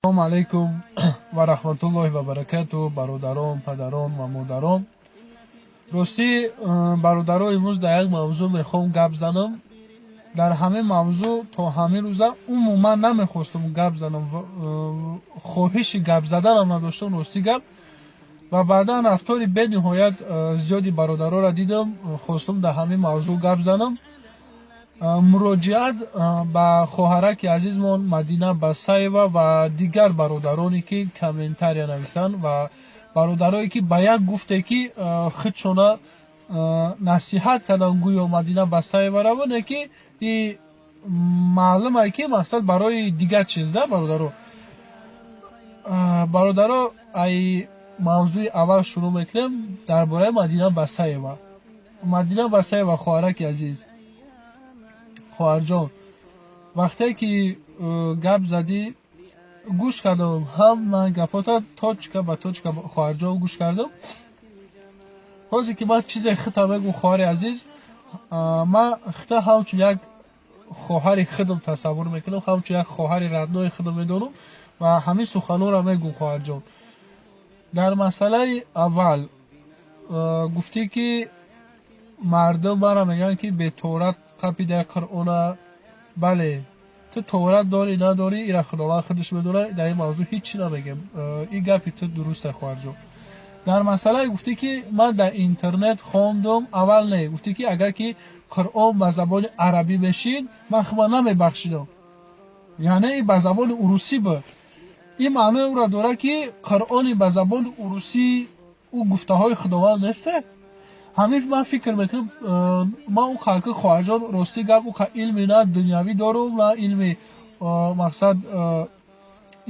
Ассалому алайкум ва раҳматуллоҳи ва баракату, бародарон, падарон ва модарон. Ростӣ, бародаро, имрӯз дар як мавзӯъ мехоҳам гап занам. Дар ҳамин мавзӯъ то ҳамин рӯза умуман намехостам гап занам, хоҳиши гап заданам надоштам, ростӣ гап. Ва баъдан рафтори бениҳоят зиёди бародароро дидам, хостам дар ҳамин мавзӯъ гап занам. Муроҷиат ба хоҳараки азизмон Мадина Басаева ва дигар бародароне, ки комментария нависанд ва бародарое, ки ба як гуфте, ки худшона насиҳат карданд, гӯё Мадина Басаева равоне, ки и маълуме, ки мақсад барои дигар чиз да. Бародаро, бародаро, ай мавзӯи аввал шурӯъ мекунем дар бораи Мадина Басаева. Мадина Басаева, хоҳараки азиз, хоҳарҷон, вақте ки гап задӣ, гӯш кардам ҳама гапота точка ба точка, хоҳарҷон, гӯш кардам. Ҳозир ки ман чизе хита мегӯм, хоҳари азиз, ман хита ҳамчун як хоҳари худам тасаввур мекунам, ҳамчун як хоҳари родной худам медонам ва ҳамин суханонро мегӯм. Хоҳарҷон, дар масъалаи аввал гуфтӣ, ки мардум мара мегӯянд, ки беторат қапида Қуръона. Бале, ту торат дорӣ, надорӣ, ира Худованд худаш медонад, дар ин мавзӯъ ҳеҷ чӣ намегӯем. Ин гапи ту дуруст, хоҳарҷон. Дар масъалае гуфтӣ, ки ман дар интернет хондум, аввал не, гуфтӣ, ки агар ки Қуръон ба забони арабӣ мешид, ман хума намебахшидам, яъне ба забони урусӣ буд. Ин маънои ӯро дорад, ки Қуръони ба забони урусӣ ӯ гуфтаҳои Худованд несте. Ҳамин ман фикр мекунам, ман ӯ қалки, хоҳарҷон, ростӣ гап, ӯ илми на дунявӣ дорум, на илми мақсад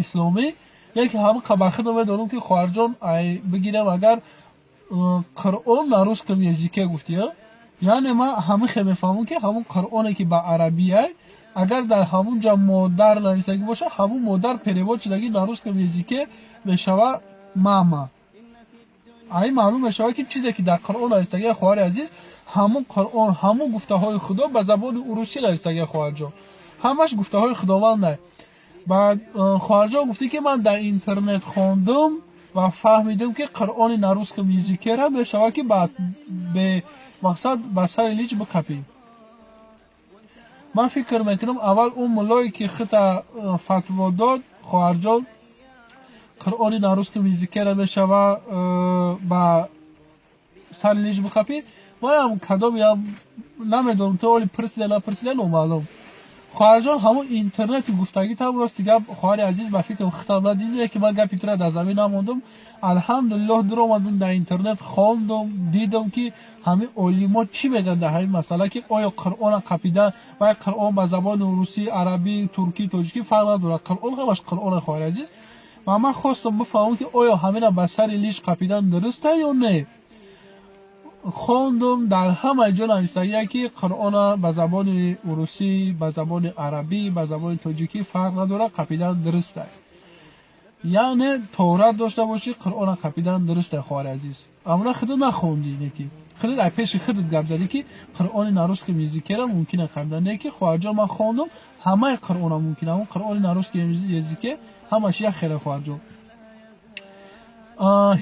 исломӣ, яке ҳамин қабахидо медонам, ки, хоҳарҷон, ай бигирам, агар Қуръон на русском языке гуфтӣ, яъне ман ҳамин хел мефаҳмам, ки ҳамун Қуръоне, ки ба арабия, агар дар ҳамун ҷа модар нависагӣ бошад, ҳамун модар перевод шудагӣ на русском языке мешавад мама. Ай маълум мешавад, ки чизе, ки дар Қуръон нависагӣ, хоҳари азиз, ҳамун Қуръон, ҳамун гуфтаҳои Худо ба забони урусӣ нависагӣ, хоҳарҷон, ҳамаш гуфтаҳои Худованд. Баъд, хоҳарҷон, гуфтӣ, ки ман дар интернет хондум ва фаҳмидум, ки Қуръони на русском языке ра мешавад, ки бе мақсад ба сари лич бикапӣ. Ман фикр мекунам, аввал он муллое, ки хита фатво дод, хоҳарҷон, Қуръони на русском языке ра мешава ба сари лич бикапӣ, маям кадомиам намедонам, то оли пурсида, напурсида, номаълум. Хоҳарҷон, ҳамун интернети гуфтагитам, рости гап, хоҳари азиз, ба фикрам хитам надидӣ, ки ман гапи тура дар замин намондум. Алҳамдулиллоҳ, дуромадум, дар интернет хондум, дидум, ки ҳамин олимо чӣ мегӯянд дар ҳамин масъала, ки оё Қуръона қапидан ва Қуръон ба забони русӣ, арабӣ, туркӣ, тоҷикӣ фарқ надорад, Қуръон ҳамаш Қуръона, хоҳари азиз. Ва ман хостам бифаҳмам, ки оё ҳамина ба сари лич қапидан дуруста ё не. Хондум, дар ҳама ҷо навистагия, ки Қуръона ба забони урусӣ, ба забони арабӣ, ба забони тоҷикӣ фарқ надорад, қапидан дуруста. Яъне торат дошта бошӣ, Қуръона қапидан дуруста, хоҳари азиз. Амра худо нахондӣ, неки худат ай пеши худат гап задӣ, ки Қуръони на русском языке ра мумкина қапидан. Не ки, хоҳарҷон, ман хондум, ҳамаи Қуръона мумкин, ҳамун Қуръони на русском языке ҳамаш як хеле, хоҳарҷон.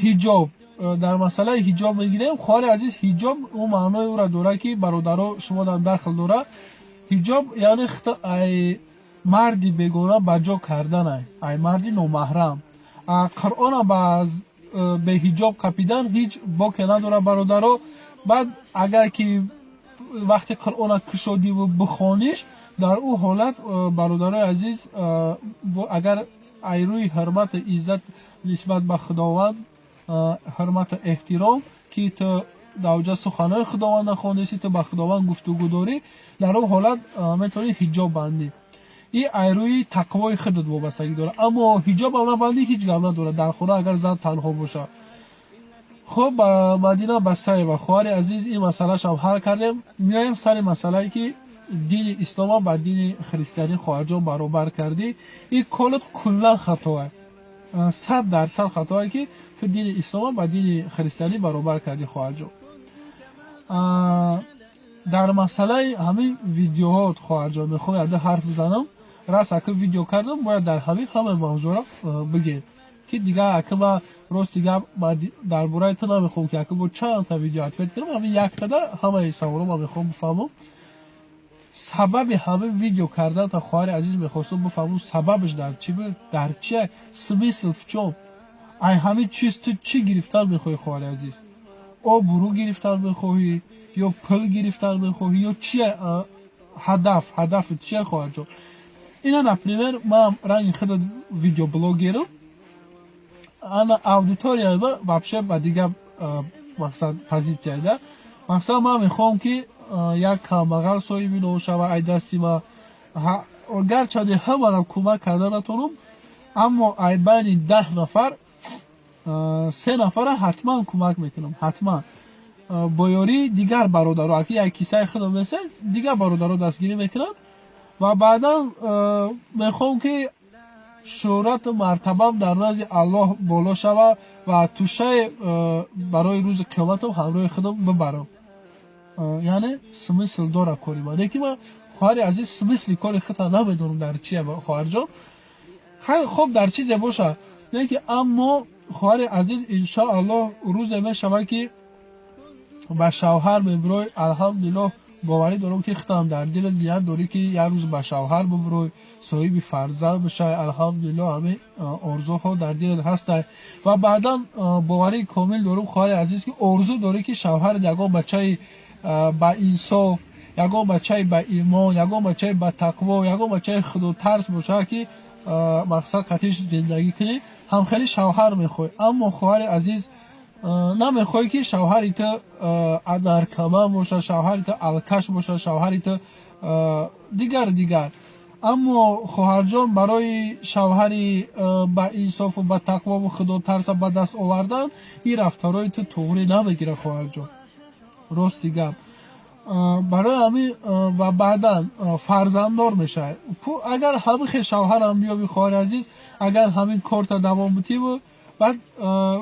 Ҳиҷоб, дар масъалаи ҳиҷоб мегирем, хоҳари азиз. Ҳиҷоб ӯ маънои ӯро дорад, ки бародаро, шумо дар дахл дорад. Ҳиҷоб яъне ай марди бегона ба ҷо карданай, ай марди номаҳрам. Қуръона ба беҳиҷоб қапидан ҳеҷ боке надорад, бародаро. Баъд агар ки вақти Қуръона кушодиву бихониш, дар ӯ ҳолат, бародарои азиз, агар ай рӯи ҳурмату иззат нисбат ба Худованд, ҳурмату эҳтиром, ки ту дар оҷа суханҳои Худованда хондеси, ту ба Худованд гуфтугӯ дорӣ, дар он ҳолат метавонӣ ҳиҷоб бандӣ. И ай рӯи тақвои худат вобастагӣ дорад. Аммо ҳиҷобам набандӣ, ҳеҷ гап надорад, дар хона агар зан танҳо бошад. Хуб, Мадина Басаева, хоҳари азиз, ин масъалашам ҳал кардем. Меоем сари масъалае, ки дини ислома ба дини христианӣ, хоҳарҷон, баробар кардӣ. Ин колат куллан хатоа, 100% хатоа, ки ту дини ислома ба дини христианӣ баробар кардӣ, хоҳарҷон. Дар масъалаи ҳамин видеоҳо, хоҳарҷон, мехоҳам яде ҳарф бизанам. Раст, ака, видео кардам, бояд дар ҳамин ҳамаи мавзӯъро бигем, ки дигар, ака, ма рости гап дар бораи ту намехоҳам, ки, ака, бо чандта видео ответ кунам. Ҳамин яктада ҳамаи саволо ма мехоҳам бифаҳмам. Сабаби ҳамин видео карданта, хоҳари азиз, мехостам бифаҳмам, сабабаш дар чӣ буд, дар чия, смысл в чём? Ай ҳамин чиз ту чӣ гирифтан мехоҳӣ, хоҳари азиз? Обрӯ гирифтан мехоҳӣ ё пул гирифтан мехоҳӣ, ё чия ҳадаф? Ҳадафи чия, хоҳарҷон? Ина, например, ман ранги худат видеоблогерам, ана аудиторияи ма вообще ба дигар мақсад, позитсияда. Мақсад, ман мехоҳам, ки як камбағал соҳиби ном шава ай дасти ма. Гарчанде ҳамаро кӯмак карда натонам, аммо ай байни 10 нафар се нафара ҳатман кӯмак мекунам, ҳатман бо ёрии дигар бародаро. Аки як кисаи худам нест, дигар бародаро дастгирӣ мекунам ва баъдан мехоҳам, ки шӯҳрату мартабам дар назди Аллоҳ боло шава ва тӯшаи барои рӯзи қиёматам ҳамроҳи худам бибарам. Яъне смысл дора кори ман. Лекин ман, хоҳари азиз, смысли кори худта намедонам дар чия, хоҳарҷон. Хоб, дар чизе боша, лекин аммо, хоҳари азиз, иншоаллоҳ, рӯзе мешавад, ки ба шавҳар мебирой. Алҳамдулиллоҳ, боварӣ дорам, ки худтам дар дилат ният дорӣ, ки як рӯз ба шавҳар бибирой, соҳиби фарзанд бишавӣ. Алҳамдулиллоҳ, ҳамин орзуҳо дар дилат ҳастанд ва баъдан боварии комил дорам, хоҳари азиз, ки орзу дорӣ, ки шавҳарат ягон бачаи ба инсоф, ягон бачаи ба имон, ягон бачаи ба тақво, ягон бачаи худотарс бошад, ки мақсад қатиш зиндагӣ кунӣ. Ҳамхеле шавҳар мехоҳӣ, аммо, хоҳари азиз, намехоҳӣ, ки шавҳари ту наркоман бошад, шавҳари ту алкаш бошад, шавҳари ту дигар дигар. Аммо, хоҳарҷон, барои шавҳари ба инсофу ба тақвову худотарса ба даст овардан ин рафторҳои ту туғрӣ намегирад, хоҳарҷон, рости гап. Барои ҳамин ва баъдан фарзанддор мешавад. Агар ҳамин хел шавҳарам биёбӣ, хоҳари азиз, агар ҳамин корта давом бутиву баъд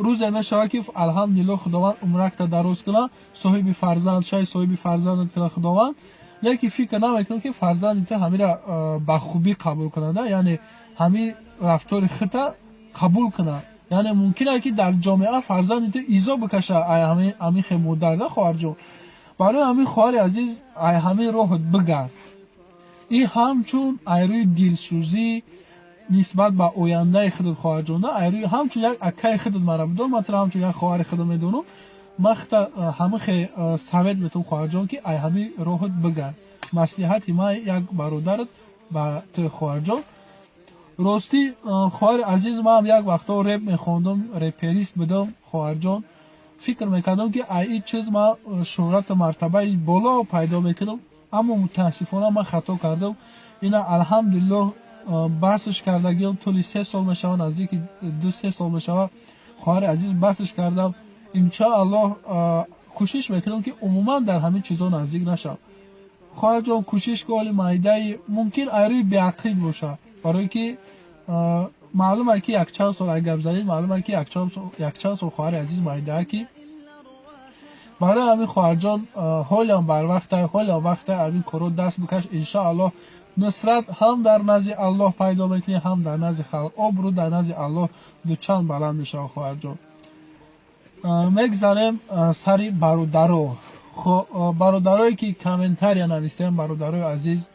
рӯзе мешавад, ки, алҳамдулиллоҳ, Худованд умракта дароз кунад, соҳиби фарзанд шавӣ, соҳиби фарзандат кунад Худованд. Лекин фикр намекунам, ки фарзанди ту ҳамира ба хубӣ қабул кунад, яъне ҳамин рафтори худта қабул кунад. Яъне мумкин аст, ки дар ҷомеа фарзанди ту изо бикашад ай ҳамин хел модар, на, хоҳарҷон? Барои ҳамин, хоҳари азиз, ай ҳамин роҳат бигард. Ин ҳамчун ай рӯи дилсӯзӣ нисбат ба ояндаи худат, хоҳарҷон, ай рӯи ҳамчун як акаи худат мара бидон, ман туро ҳамчун як хоҳари худат медонам. Ман худта ҳамин хел совет метавам, хоҳарҷон, ки ай ҳамин роҳат бигард. Маслиҳати ман як бародарат ба ту, хоҳарҷон. Ростӣ, хоҳари азиз, ман як вақтҳо реп мехондам, реперист будам, хоҳарҷон. Фикр мекардам, ки ай ин чиз ман шӯҳрату мартабаи боло пайдо мекунам, аммо мутаассифона ман хато кардам. Ина, алҳамдулиллоҳ, басш кардагиам тӯли 3 сол мешавад, наздики 2-3 сол мешавад, хоҳари азиз, басш кардам. Иншоаллоҳ, кӯшиш мекунам, ки умуман дар ҳамин чизҳо наздик нашавам. Хоҳарҷон, кӯшиш ки оли майдаи мумкин ай рӯи беақлӣ бошад, барое ки маълум ки якчанд сол ай гап занед, маълум ки якчанд сол, хоҳари азиз, майдаа ки. Барои ҳамин, хоҳарҷон, ҳолиам барвақта, ҳолиам вақта, ҳамин корро даст бикаш. Иншоаллоҳ, нусрат ҳам дар назди Аллоҳ пайдо мекунӣ, ҳам дар назди халқ. Обрӯ дар назди Аллоҳ дучанд баланд мешавад, хоҳарҷон. Мегзарем сари бародаро. Бародарое ки комментария навистем, бародарои азиз,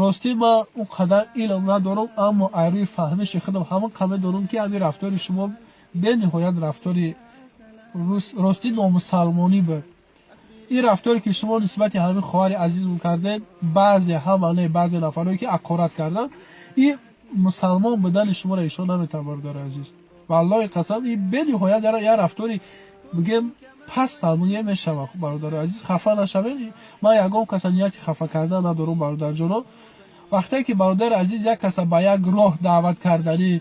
ростӣ ман он қадар илм надорам, аммо ай рӯи фаҳмиши худам ҳамон қадр медонам, ки ҳамин рафтори шумо бениҳоят рафтори ростӣ номусалмонӣ буд. Ин рафторе ки шумо нисбати ҳамин хоҳари азизмон кардед, баъзе, ҳама не, баъзе нафарое ки ақорат карданд, ин мусалмон будани шуморо ишон наметавонад, бародари азиз. Валлоҳи қасам, ин бениҳоят як рафтори, бигем, пастам мешавад. Бародари азиз, хафа нашавед, ман ягон каса нияти хафа кардан надорам, бародарҷоно. Вақте ки, бародари азиз, як каса ба як роҳ даъват карданӣ,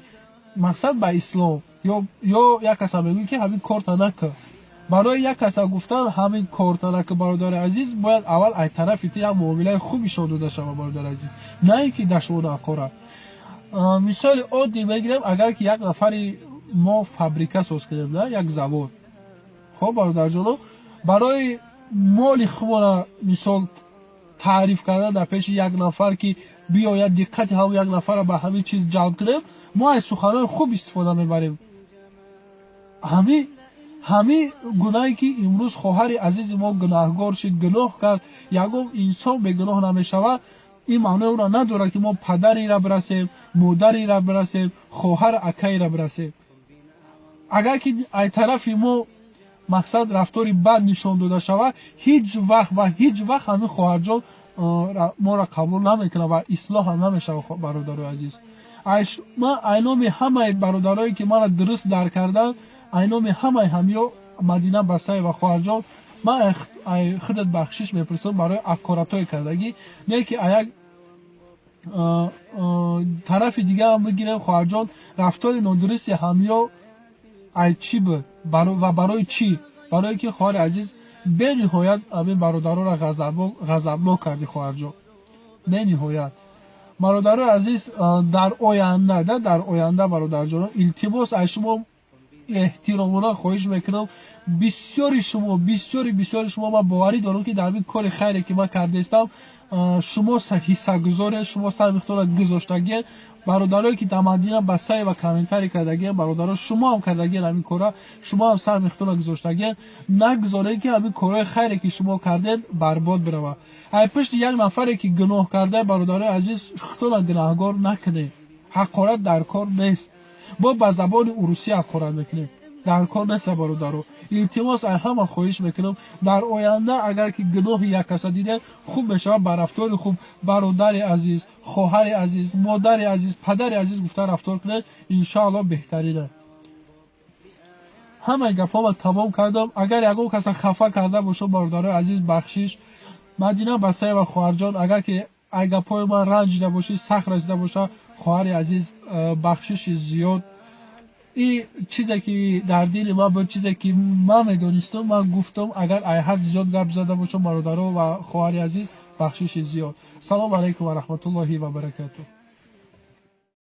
мақсад ба ислом, ё як каса мегӯӣ, ки ҳамин корта накун, барои як каса гуфтан ҳамин корта накун, бародари азиз, бояд аввал ай тарафи ту як муомилаи хуб ишон дода шавад, бародари азиз, на ин ки дашмону ақорат. Мисоли оддӣ мегирем: агар ки як нафари мо фабрика соз кунем, як завод, хоб, бародарҷоно, барои моли худмона, мисол, таъриф кардан дар пеши як нафар, ки Биёяд, диққати ҳамон як нафарро ба ҳамин чиз ҷалб кунем, мо аз суханои хуб истифода мебарем. Ҳамин гунае ки имрӯз хоҳари азизи мо гунаҳгор шид, гуноҳ кард, ягон инсон бегуноҳ намешавад. Ин маънои онро надорад, ки мо падареро бирасем, модареро бирасем, хоҳар, акаеро бирасем. Агар ки ай тарафи мо, мақсад, рафтори бад нишон дода шавад, ҳеҷ вақт ва ҳеҷ вақт ҳамин хоҳарҷон моро қабул намекунад ва ислоҳ ҳам намешавад. Бародарои азиз, ман айноми ҳамаи бародарое, ки маро дуруст дарк карданд, айноми ҳамаи ҳамё, Мадина Басаева, хоҳарҷон, ман ай худат бахшиш мепурсам барои ҳақоратҳои кардагӣ. Не ки як тарафи дигарам бигирем, хоҳарҷон, рафтори нодурусти ҳамё ай чӣ буд ва барои чӣ? Барое ки, хоҳари азиз, бениҳоят ҳамин бародароро ғазабнок кардӣ, хоҳарҷон, бениҳоят. Бародарои азиз, дар оянда, дар оянда, бародарҷоно, илтимос, аз шумо эҳтиромона хоҳиш мекунам. Бисёри шумо, бисёри бисёри шумо, ман боварӣ дорам, ки дар ин кори хайре, ки ман кардаистам, шумо ҳиссагузоред, шумо саҳми худро гузоштагиед. Бародарое, ки дар Мадина Басаева комментарий кардагиен, бародаро, шумо ҳам кардагиен ҳамин кора, шумо ҳам саҳми худро гузоштагиен. Нагузоред, ки ҳамин корҳои хайре, ки шумо кардед, барбод биравад. Ай пушти як нафаре, ки гуноҳ карда, бародарои азиз, худтонро гунаҳгор накунед. Ҳақорат дар кор нест. Мо ба забони урусӣ ҳақорат мекунем, дар кор нест, бародаро. Илтимос, ай ҳама хоҳиш мекунам, дар оянда агар ки гуноҳи як каса дидед, хуб мешавад ба рафтори хуб, бародари азиз, хоҳари азиз, модари азиз, падари азиз гуфта рафтор кунед, иншоалло, беҳтарина. Ҳамаи гапҳома тамом кардам. Агар ягон каса хафа карда бошам, бародарои азиз, бахшиш. Мадина Басаева, хоҳарҷон, агар ки ай гапҳои ман ранҷида бошӣ, сахт расида боша, хоҳари азиз, бахшиши зиёд. И чизе, ки дар дили ман буд, чизе, ки ман медонистам, ман гуфтам. Агар айҳад зиёд гап зада бошам, бародаро ва хоҳари азиз, бахшиши зиёд. Салому алайкум ва раҳматуллоҳи ва баракатуҳ.